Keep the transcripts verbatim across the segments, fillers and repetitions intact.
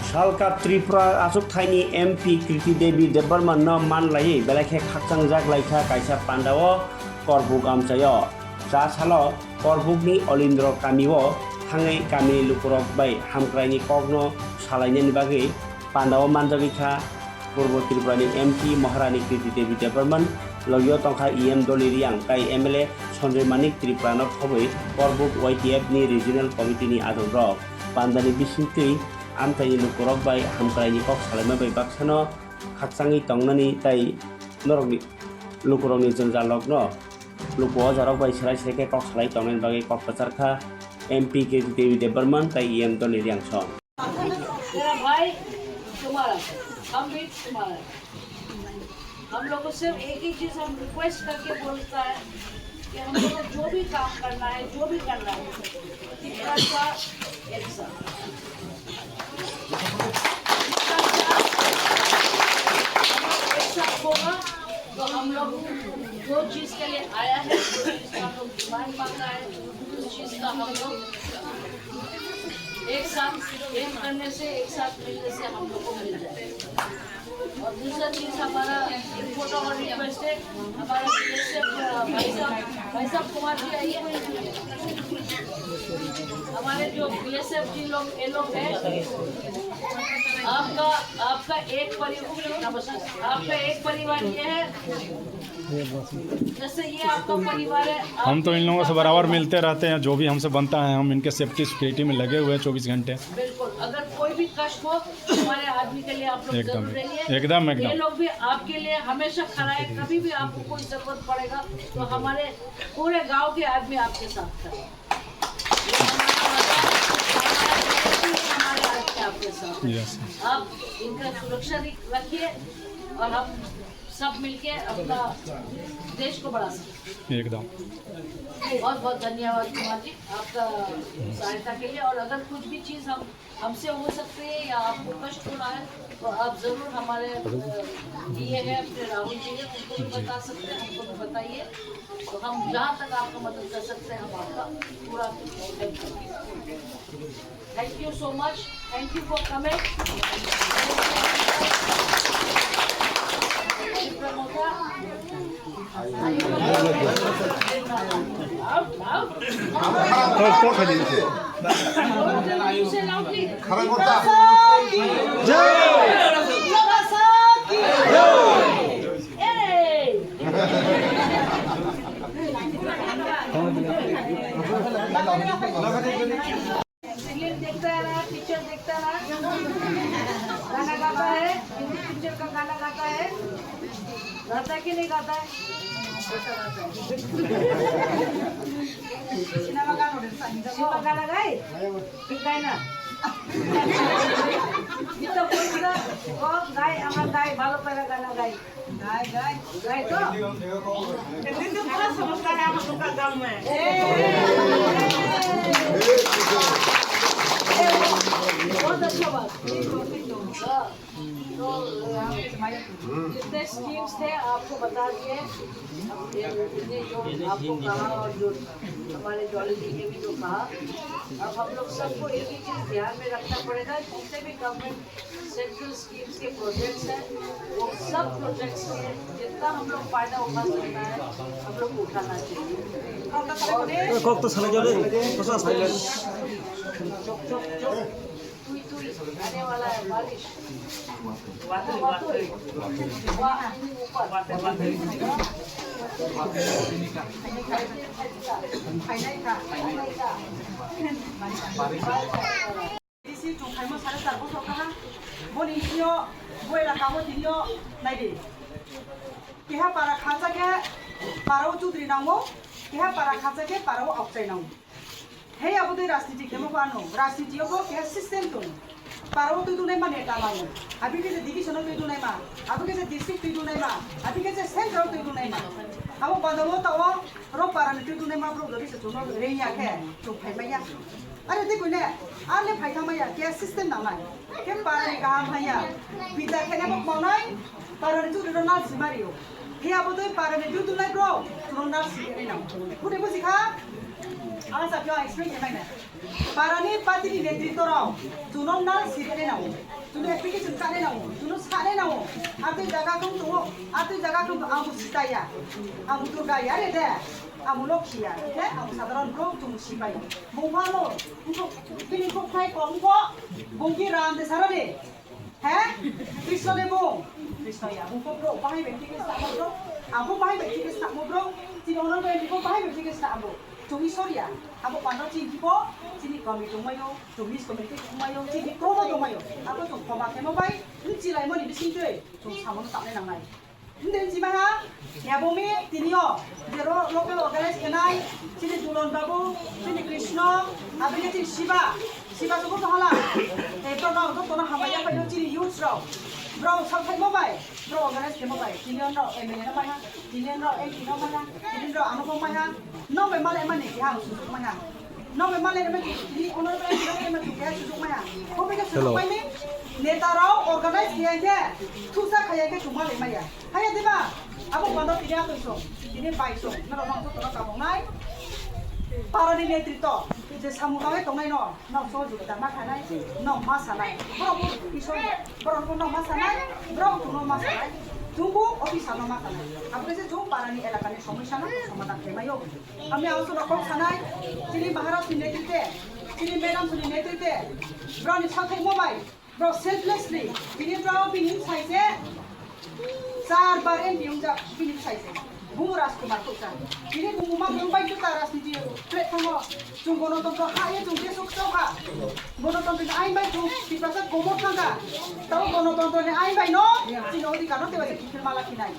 Salka Tripura achukthai ni M P Kriti Devi Debbarma no man laiwi belai khe khakchang jak lai kha kaisa panda o Korbuk amchai o. Cha salo Korbuk ni Olindro kami o thangwi kami ni lukurok bai hamkrai ni kok no salai nani bagwi panda o man jagwi kha. Purbo Tripura ni M P Maharani Kriti Devi Debbarma, logi o tong kha E M Doli Riang tai M L A Sanjoy Manik Tripura no khobwi Korbuk Y T F ni Regional Committee ni adong rok. Panda ni bisingtwi amchaini lukurok bai hamkraini kok salaima bai baksano khakchangwi tongnani tai norokni lukurokni jwngjalrokno luku ojarok bai serai serai khe kok salai tongnani bagwi kok kwchar kha M P Kriti Devi Debbarma tai E M Doli Riang song. मेरा भाई तुम्हारा, हम भी तुम्हारा। हम लोग को सिर्फ एक ही चीज हम रिक्वेस्ट करके बोलता है कि हम लोग को जो भी काम करना है, जो भी करना है, तिरंगा का एक साथ, एक साथ होगा तो हम लोग जो चीज के लिए आया है, जो चीज का हम लोग डिमांड मांगा है, उस चीज का हम लोग एक साथ, एक करने से, एक साथ मिलने से हम लोग को मिल जाए। और दूसरा चीज हमारा एक छोटा और रिक्वेस्ट है, हमारा B S F, अ, भाई साहब, भाई साहब कुमार जी आइए। हमारे जो B S F जी लोग, ये लोग हैं, आपका, आपका एक परिवार, आपका एक परिवार ये है, जैसे ये आपका परिवार है, हम तो इन लोगों से बराबर मिलते रहते हैं, जो भी हमसे बनता है, हम इनके सेफ्टी सिक्योरिटी में लगे हुए हैं चौबीस घंटे। बिल्कुल, अगर कोई भी कष्ट हो, हमारे आदमी के लिए आप लोग एकदम, जरूर रहिए। एकदम, एकदम। ये लोग भी आपके लिए हमेशा खड़ा है, कभी भी आपको कोई जरूरत पड़ेगा, तो हमारे पूरे गांव के आदमी आपके साथ खड़े हैं। ये हमारा वचन है, हमारे आदमी आपके साथ हैं। यस। आप इनका सुरक्षा रख-, रखिए और हम सब मिलके अपना देश को बढ़ा सकते हैं। एकदम। बहुत बहुत धन्यवाद कुमार जी, आपका सहायता के लिए। और अगर कुछ भी चीज़ हम, हमसे हो सकती है या आपको कष्ट हो रहा है, तो आप ज़रूर हमारे, अ, डीए है, अपने राहुल जी है, उनको भी बता सकते हैं, हमको भी बताइए। तो हम जहाँ तक आपको मदद कर सकते हैं, हम आपका पूरा हेल्प करेंगे। Thank you so much. Thank you for coming. Out, out. Talk, talk, Hadi. Say loudly. জয়। এই। सीरियल देखता है ना, पिक्चर देखता है ना, गाना गाता है, हिंदी पिक्चर का गाना गाता है, गाता है कि नहीं गाता है? সিনেমা গান ওঠে, সিনেমা গান গাই? ঠিক গায় না? গীতা বলছিল, "ও গায়, আমার গায়, ভালো করে গান গায়।" গায়, গায়। गाय तो? हिंदी तो पूरा समझता है हम लोग का गाँव में। ए! बहुत अच्छा बात। ठीक हो, ठीक हो। हाँ। तो, अ, जितने स्कीम्स थे, आपको बता दिए। ये, ये जो आपको कहा और जो हमारे डॉली जी ने भी जो कहा, अब हम लोग सबको एक ही चीज़ ध्यान में रखना पड़ेगा, जितने भी गवर्नमेंट सेंट्रल स्कीम्स के प्रोजेक्ट्स हैं, वो सब प्रोजेक्ट्स के जितना हम लोग फायदा उठा सकता है, हम लोग को उठाना चाहिए। Kok to salai jodi, kosa salai. Tui tui, आने वाला है बारिश। Watui, watui. Wa, ऊपर. Isi chwng phaima sare char bosor kaha. Boni sio bo elaka o tini o naidi. Keha para khacha khe para o chudri nango, keha para khacha khe para o aokchai nango. Hei abo tei rajniti khemo phano, rajniti o bo keha system tongo. Para o twi dunai ma neta nango. Abi khe je division o twi dunai ma, abi khe je district twi dunai ma, abi khe je central o twi dunai ma. Abo badalo ta o ro para ni twi dunai ma bro jodi se chuno rengya khe chwng phaimaya. Are tei koine, are le phaithangmaya, khe system nangnai. Khe parani kaham haya. Bidya khene bo mawnai, parani chudri rok nal sima rio. Phiya bo tei parani dudunai bro, chuno nal siriknai nang. Kune buji kha? Ang sa phio explain khe maina. Parani party ni netritwa rok, chuno nal siriknai nang. Chwng application kanai nango, chwngno sanai nango. Atwi jaga kung tongo, atwi jaga kung tongo, ang bo sitaya, ang bo durga ya re de, ang bo lokhi ya, he, ang bo sadharon borok chwng sipai. Bung phano, bini kok khai kok, bung ki ram de sara de. He? Krishna de bung. Krishna ya, bung kok borok bahai bai thike sa borok, ang bo bahai bai thike sa borok, chini ono bai bo bahai bai thike sa borok. Chwng Isor ya, abo panda chini bo, chini kami tongmayo, chwng miss community tongmayo, chini kromo tongmayo. Abo chwng khoma khemo bai, nwng chilaimani bisingtwi, chwng samono tangnai nangnai. Nwng chima ha, yabo mi tini o, jero local organize khenai, chini Dulon Babu, chini Krishna, aboni chini Shiba, Shiba sobo to hala. Tei to no, to no hambai ya pai chini youth rok. Bro, sab khai mo bai, bro organize khemo bai, tini o no M L A no mai ha, tini o no M P no mai ha, tini o ano ko mai ha. Nokbai malai mani keha ang sujuk maya. Nokbai malai mani tini honorable M P no khe mani keha sujuk maya. Hobai khe sujuk Hello. Maini neta rok organize khe khe thusa khaya khe chuma lai maya. Haya diba? Abo pando tini atoi song, tini bai song, norok nang joto no kabong nai. Para ni netrito, je samung tangwi tongnai no, nang sohojogita ma khanai, nang ma sanai. Borok bo isong, borok bo nang ma sanai, borok bo nang ma sanai. Chwngbo officer no ma sanai. Abo khe se chwng para ni elaka ni somosya no somadhan khe maio. Ami ang soro kok sanai, chini Maharaj ni netrite, chini Madam ni netrite, brao ni sathai mo bai, brao selflessly, chini brao bini sai se, char bar M P wngjak bini sai se, Bungu Rajkumar Kukcha. Chini Bungu ma bung bai juta rajniti platform o, chwng gonotontro ha ye chwng jesuk chokha, gonotontro ni ain bai chwng Tiprasa komor thangkha, tabo gonotontro ni ain bai no, chini odhikar no tebasa kiphil mala khinai.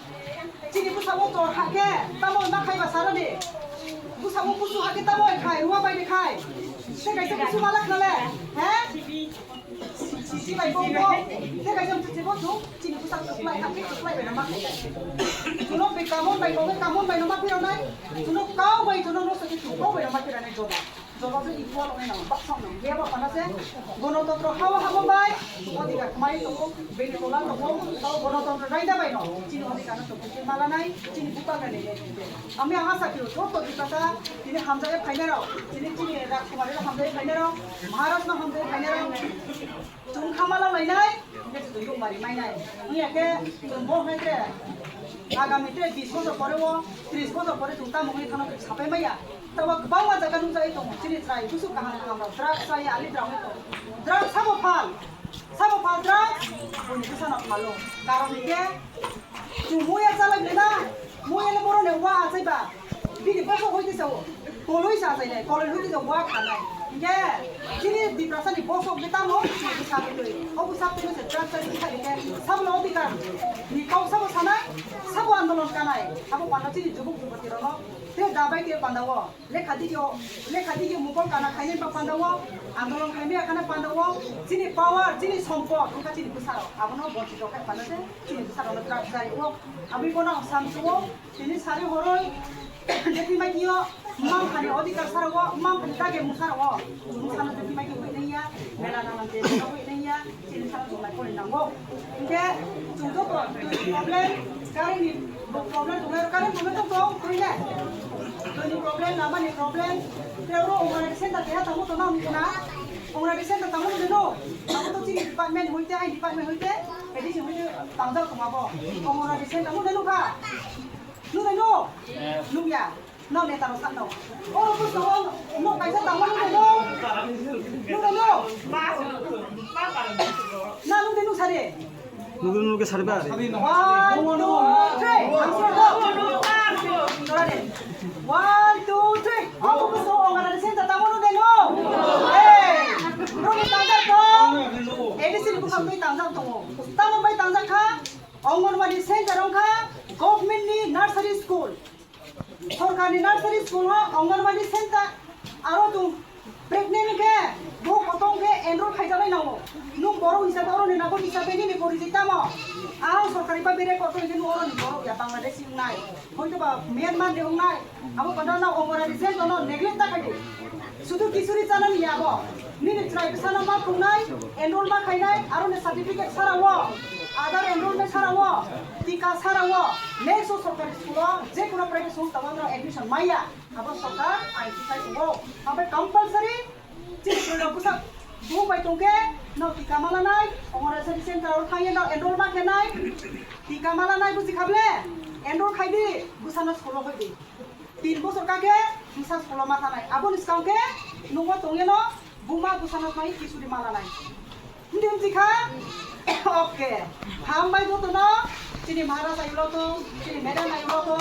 Chini bwskango tor hakhe tamo ma khai ba sara di. Bwskango kusu hakhe tamo khai ruwa bai de khai. Se kaisa kusu malak nale. He? Sisi bai bo bo. Se kaisa sisi bo tu. Chini bwskango tuklai hakhe tuklai bai ma khai. Tuno be kamon bai bo kamon bai ma phiro nai. Tuno kau bai tuno no saki tu kau bai ma phiro nai joba. Jobab se equal wngnai nang, baksa wngnai. Yaba phano se gonotantro hao hao bai, odhikar kmai tongo, bini tola tongo, tao gonotantro raida bai no, chini odhikar no tongthokwi malanai, chini bubagra ni netrite. Ami ang asa kio, joto Tiprasa, chini hamjagwi phainai rok, chini, chini Rajkumari rok hamjagwi phainai rok, Maharaj no hamjagwi phainai rok. Chwng kha ma lang lainai, hingke chwng ruk mari mainai. Wngya khe chwng bo hwnai tre, agami tre bis bosor pore o, tris bosor pore chwng tamo wngwi thangno sapai maya. Tamo kwbangma jaga nukjagwi tongo, chini chwrai busu kaham kaham rok drugs chaya ali drug tongo. Drugs sabo phal, sabo phal drugs, boni bwsano phalo. Karon hingke chwng muya chalai bwlai na, muya le borok ni wa achai ba, bini bosok hoi tisa o. Koloi sa chainai, koloi lwi tisa wa khanai. Hingke chini Tiprasa ni bosok ni tamo chini bwsa twi. O bwsa twi se drugs chai bwsa hingke sabo no odhikar ni kok sabo sanai, sabo andolon kanai. Abo panda chini jubuk jubati rok no te dabai te panda o lekha digi o, lekha digi mukol kana khainai ba panda o, andolon khaimaya kana panda o, chini power, chini sompot wngkha chini bwsa rok. Abo no bonchito khai panda se chini bwsa rok no drugs chai o. Aboni bono ang samsu o. Tini sari horoi, jeti mai kio, mang khani odhikar sara o, mang khani dage mung sara o, mung sano jeti mai kio hoi naiya, mela nang nang jeti mai hoi naiya, tini sano jumai koi nango. Hingke, chwng joto, twi problem, current ni problem, tongnai current problem tong tong, twi le. Twi ni problem, lama ni problem, te oro Anganwadi center keha tamo tona hwnwi khna, Anganwadi center tamo hwnwi no, abo to chini department hoite, ai department hoite, A D C hoite, tangjak tong abo, Anganwadi center hwnwi nukha. Nung nai no? Nung ya. No neta rok sakno. Oro bwskango no kaisa tangma nung nai no? Nung nai no? Na nung de nung sari. Nung nung ke sari ba. One, two, three. Ang sari no. Tora de. One, two, three. Abo bwskango ongana de center tamo nung nai no? Hey. Roni tangjak tong. A D C ni bwkhak twi tangjak tongo. Tamo bai tangjak kha? Anganwadi center wngkha government ni nursery school. Sorkar ni nursery school o Anganwadi center aro chwng pregnant khe bo kotong khe enroll khaijaknai nango. Nwng borok hisabe oro ni nabo hisabe nini porijit tamo? Ahang sorkari ba bere kotor hingke nwng oro ni borok ya Bangladeshi wngnai. Hoito ba Myanmar ni wngnai. Abo kotor no Anganwadi center no neglect ta khaidi. Sudu kisuri chana ni abo. Nini chwrai bwsano ma phungnai, enroll ma khainai, aro ni certificate sara o, Aadhaar enrollment sara o, tika sara o, next o sorkari school o, je kono private school tamo no admission maya, abo sorkar ain tisai tongo. Omo compulsory chini chwrai rok bwsa Bo bai tongke no tika malanai, Anganwadi center o thangye no enroll ma khenai. Tika malanai buji khable, enroll khai di, bwsano school o hoi di. Tin bosor kake bwsa school o ma thanai. Aboni swkang khe nungo tongye no buma bwsano mai kisuri malanai. Hindi hindi kha? Okay. Hambai joto no, chini Maharaj ayulo to, chini madam ayulo to,